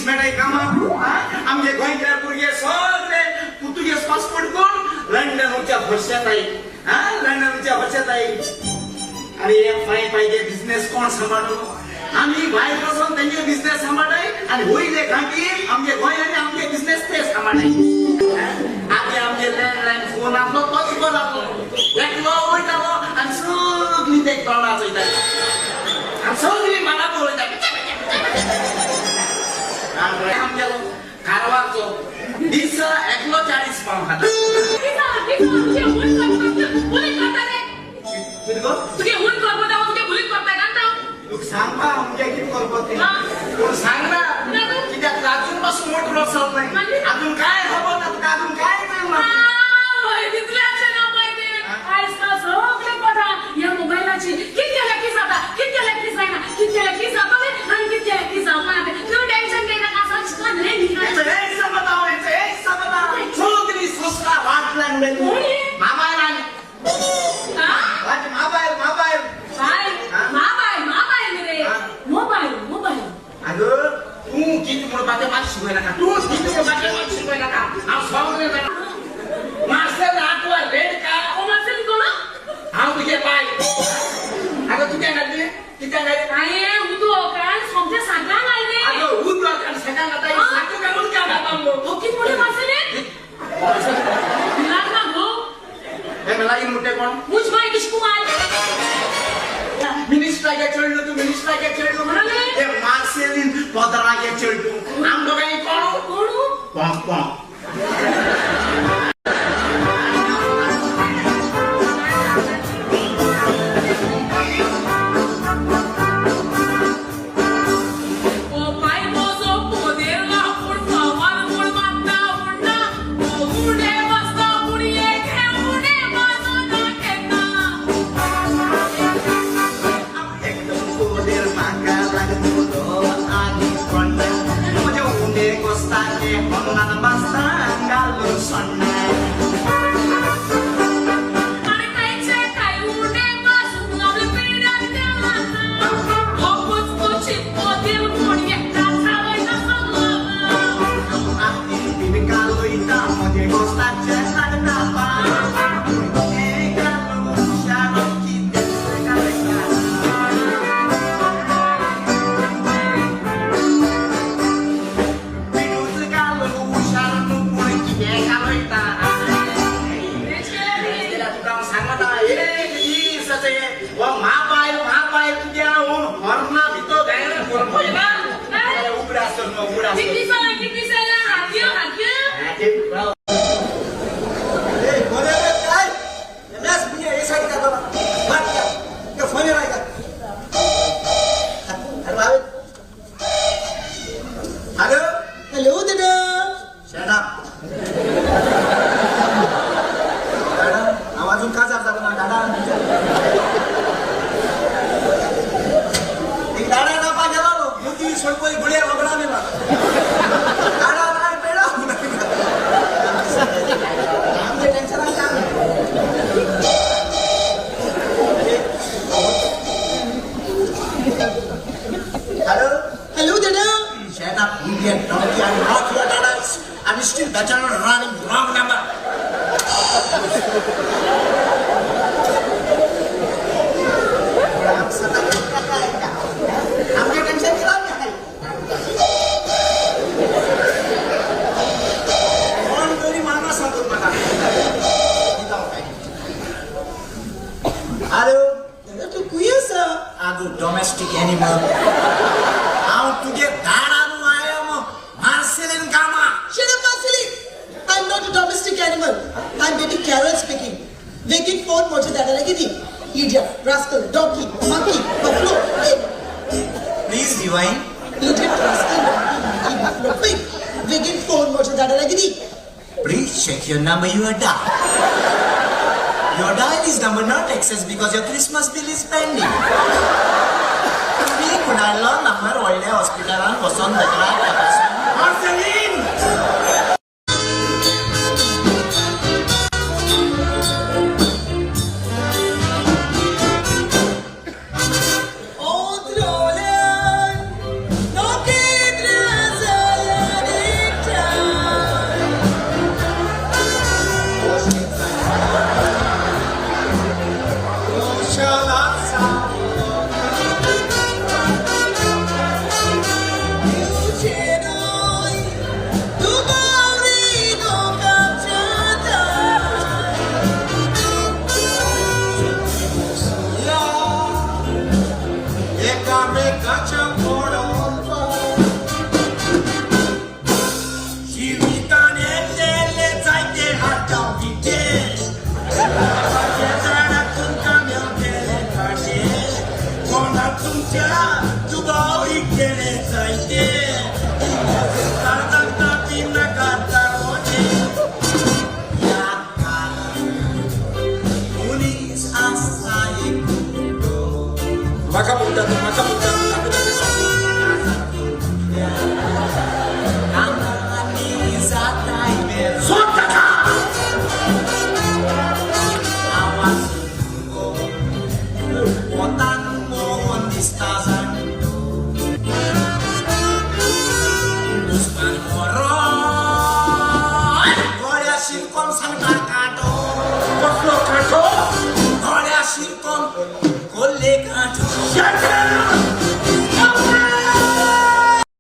मनीस मेळटाय कामाक. आमगे गोंयकार भुरगे सगळे पुर्तुगेज पासपोर्ट कोण लंडनच्या भरशाताय, लंडनच्या भरशाताय. अरे हे फाय पायगे बिझनेस कोण सांबाळटलो? आमी भायर वचोन तेंगे बिझनेस सांबाळटाय आनी वयले खातीर आमगे गोंयांनी आमगे बिझनेस ते सांबाळटाय. आदी आमगे लँडलायन फोन आसलो तोच बरो आसलो, एकलो वयतालो आनी सगळीं ते तोंडा चोयताली आनी सगळीं म्हाका पळयताली. आमगेलो कारवारचो दिसा एकलो 40 पाव खाता. सांगपा आमगे कितें करपा तें पूण सांगना कित्याक अजून पासून मोटरो चलनाय, अजून काय खबर ना तुका, अजून काय कळना. ह्या मोबायलाची कितें केल्यार कितें जाता, कितें केल्यार कितें जायना, कितें केल्यार कितें जातलें आनी कितें केल्यार कितें जावपाना तें. तूं टेन्शन घेयनाका, सगळी वाट लागली. माबायल माबायल माबायल माबायल रे मोबायल मोबायल. अगं तूं कितें म्हणपाचें मात शिकय नाका, तूं कितें म्हणपाचें मात शिकय नाका. हांव सगळें जाणा. मार्सेल आंकवा रेड का मार्सेल कोण? हांव तुगे बाय. अगं तुगे घातली कित्याक घातली? हांवें उदक सोमतें साकांक घातलें. अगं उदक आनी साकांक घाताय, साकां घालून उदकां घाता मगो. हो कितें म्हणलें मार्सेलेन? लागना गो. हें लागीं म्हणटा कोण? मुज बाय किशकुमार. मिनिस्टरागे चेडलो तूं, मिनिस्टरागे चेडलो म्हणलें? हे मार्सेलीन पदरागे चेडलो. आम दोगांय कोण? कोण? पोंक पोंक. Domestic animal. हांव तुगे दाडान I am Marceline Gama. Shut up, Marceline! I'm not a domestic animal. I'm baby Carol speaking. Waking phone motor dada lagi. Idiot, rascal, donkey, monkey, buffalo, pig. Please rewind. Idiot, rascal, donkey, monkey, buffalo, pig. Waking phone motor dada lagi. Please check your number you are dialed. Your dial is number not accessed because your Christmas bill is pending. तुम्ही कुणाला number व्हडल्या हॉस्पिटलान वचोन तक्रार तपासून. Marceline! Otro león, no querrás. एकामेकाच्या पळोवपाक. जिवितान येयल्ले जायते हाताविटे, जाणा तुमकां मेवटेले कांटे, कोणा तुमच्या दुबावी केले जायते, काळजाक नाका दाखोवचे. ह्या काळार मनीस आसा एकूटो. म्हाका म्हणटा तूं, म्हाका म्हणटा तूं, दाखयता तेका. कामांनी जाताय बेजार. सोड ताका. आवाज गो वतान मोहन दिसता जाणटो, दुस्मान मरो गळ्या शिरकोन सांगता कांटो. कसलो कांटो? गळ्या शिरकोन कोल्ले कांटो. Shut up!